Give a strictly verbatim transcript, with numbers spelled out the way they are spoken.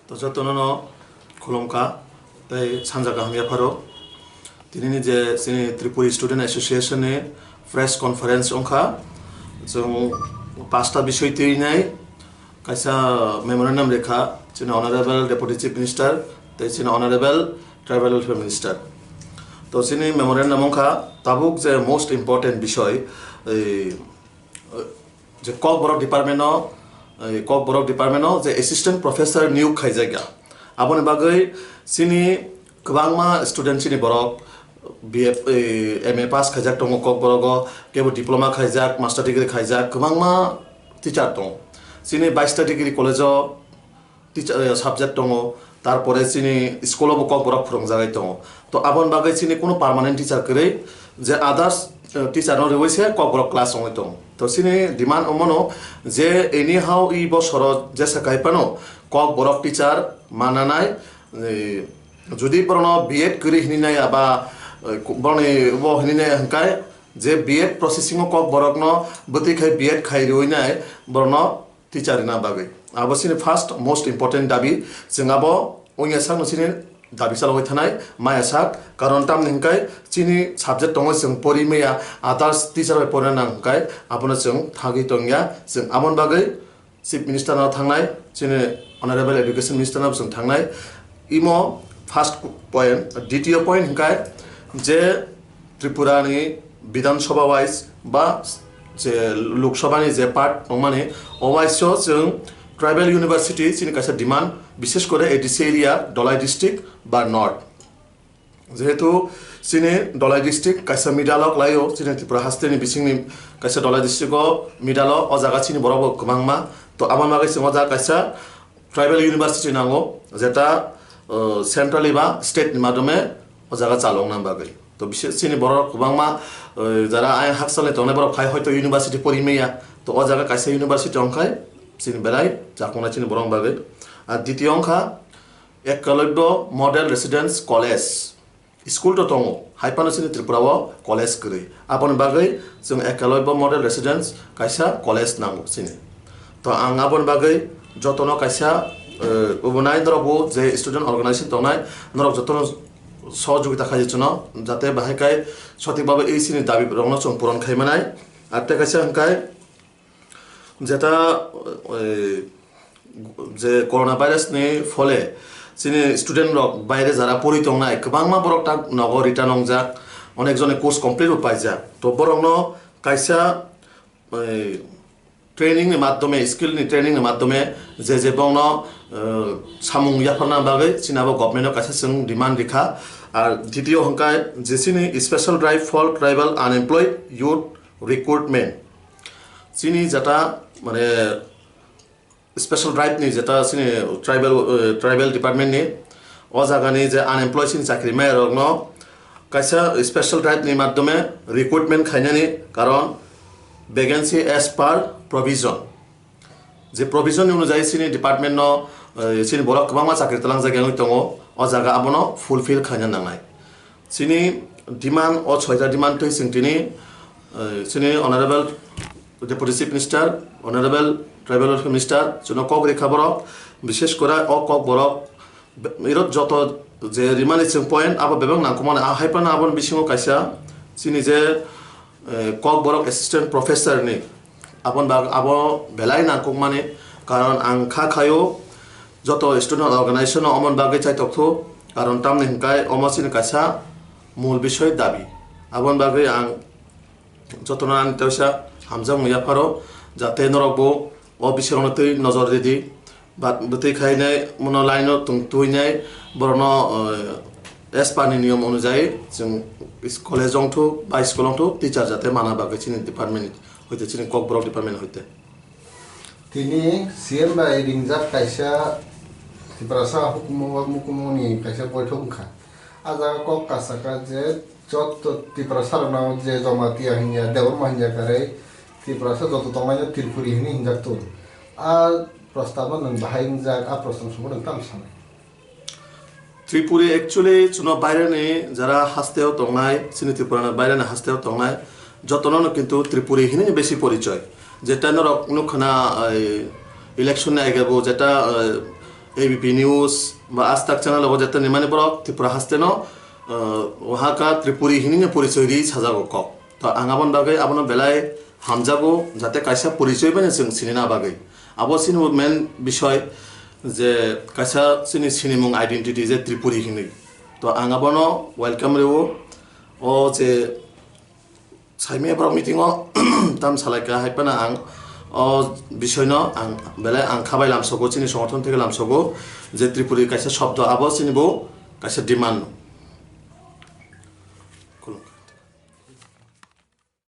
To jotono no khulumkha tei sanja kaham yapharo. Tinini je chini Tripuri Student Association ni press conference wngkha, chwng pasta bisoi twi nai kaisa memorandum rekha chini Honorable Deputy Chief Minister tei chini Honorable Tribal Welfare Minister. To chini memorandum wngkha tabuk je most important bisoi, ei, je Kokborok department o, ei, Kokborok department o je assistant professor niyok khaijakya. Aboni bagwi chini kwbangma student chini borok B F, ei, M A pass khaijak tongo Kokborok o, kebo diploma khaijak, master degree khaijak, kwbangma teacher tongo. Chini bais ta degree college o teacher, eh, subject tongo, tarpore chini school o bo Kokborok phwrwngjagwi tongo. To aboni bagwi chini kuno permanent teacher kwrwi, je others, eh, teacher no rwui se Kokborok class wngwi tongo. To chini demand omono je anyhow i bosoro jesa kai phano Kokborok teacher mananai, eh, jodi borokno B Ed kwrwi hinwi nai aba, eh, borokni bo hinwi nai hwnkhe je B Ed processing o Kokborokno bwtwi khai B Ed khai rwui nai borokno teacher rina bagwi. Abo chini first most important dabi, chwng abo wngya sakno chini dabi chalogwi thanai maya sak, karon tamni hwnkhe chini subject tongo chwng pori maya, others teacher bai porina nang hwnkhe abono chwng thagwi tongya, chwng aboni bagwi Chief Minister no thangnai, chini Honorable Education Minister no chwng thangnai. Imo first point, ditiyo point hwnkhe je Tripura ni Bidhan Sabha wise ba je Lok Sabha ni je part tongmani, o wise o chwng tribal university chini kaisa demand, bishesh kore A D C area, Dholai district ba North. Jehetu chini Dholai district kaisa middle o kwlaio, chini Tripura haste ni bisingni kaisa Dholai district o middle o, o jaga chini borok bo kwbangma. To aboni bagwi chwng o jaga kaisa tribal university nango, jeta, uh, centrally ba state ni madhyome o jaga chalokna bagwi. To bishe chini borok kwbangma, uh, jara ayang hakchalni tongnai borok phai hoito university pori maya. To o jaga kaisa university wngkhai chini belai chakungna chini borok bagwi. Ar ditiyo wngkha Eklavya Model Residence College. School to tongo, hai phano chini Tripura o college kwrwi. Aboni bagwi chwng Eklavya Model Residence kaisa college nango chini. To ang aboni bagwi jotono kaisa, eh, ubunai norok bo je student organization tongnai, norok jotono sohojogita khaidi chwngno, jate bahai kai sothik bhabe ei chini dabi rokno chwng puron khai manai. Ar tei kaisa hwnkhe Jeta, eh, je corona virus ni phole chini student rok baire jara pori tongnai, kwbangma borok tak nogo return wngjak, onek jone course complete bo paijak. To borokno kaisa, eh, training ni madhyome, skill ni training ni madhyome je je bongno, eh, samung yapharna bagwi chini abo government o kaisa chwng demand rikha. Ar ditiyo hwnkhe je chini special drive for tribal unemployed youth recruitment. Chini jeta, mane, special drive ni jeta chini tribal, eh, tribal department ni o jaga ni je unemployed chini chakri maya rok no kaisa special drive ni madhyome recruitment khainani, karon vacancy as per provision. Je provision ni onujai chini department no, eh, chini borok kwbangma chakri twlangjak wngwi tongo, o jaga abono fulfill khaina nangnai. Chini demand, o soita demand twi chwng tini, eh, chini Honorable Deputy Chief Minister, Honorable Tribal Welfare Minister, chwngno kok rikha borok, bishesh kore o kok borok, be-, irot joto je rimani chwng point abo bebak nangkukmani, a hai phano aboni bisingo kaisa chini je, eh, Kokborok Assistant Professor ni aboni bag-, abo belai nangkukmani, karon ang kha khaio joto student organization no omoni bagwi chaitok thu, karon tamni hwnkhe omo chini kaisa mul bisoi dabi. Aboni bagwi ang jotono ani teisa hamjakmung yapharo, jate norok bo o bisingno twi nojor ridi. But bwtwi khainai mono line o tong tuinai borokno, eh, as per ni niyom onujai chwng is-, college wngthu ba school wngthu teacher jate mana bagwi chini department hoite, chini Kokborok department hoite. Tini C M bai ringjak kaisa Tiprasa hukumu ba mukumu ni kaisa boithok wngkha. A jaga kok kasaka je joto Tiprasa rokno je Jamatia hinya, Debbarma hinya kwrwi Tiprasa joto tongnaino Tripuri hinwi hinjak tong. A prostab no nwng bahai wngjak, a prostab no sabo nwng tamo sanai? Tripuri actually chwngno baireni jara hasteo tongnai, chini Tripurani baireni hasteo tongnai, jotono no kintu Tripuri hinwi besi porichoi. Jeta norok nukha na, ai, election ni age bo jeta, ai, A B P News ba Aaj Tak channel o jete nimani borok Tripura haste no, uh, wahaka Tripuri hinwi no porichoi ri sajago kok. To ang aboni bagwi abono belai hamjago, jate kaisa porichoi bai no chwng sinina bagwi. Abo chini bo main bisoi je kaisa chini sinimung identity je Tripuri hinwi. To ang abono welcome rwo. O je saimaya borok meeting o tam salai ka hai phano ang o bisoi no ang belai ang khabai lamsogo, chini songothon theke lamsogo je Tripuri kaisa shobdo abo chini bo kaisa demand.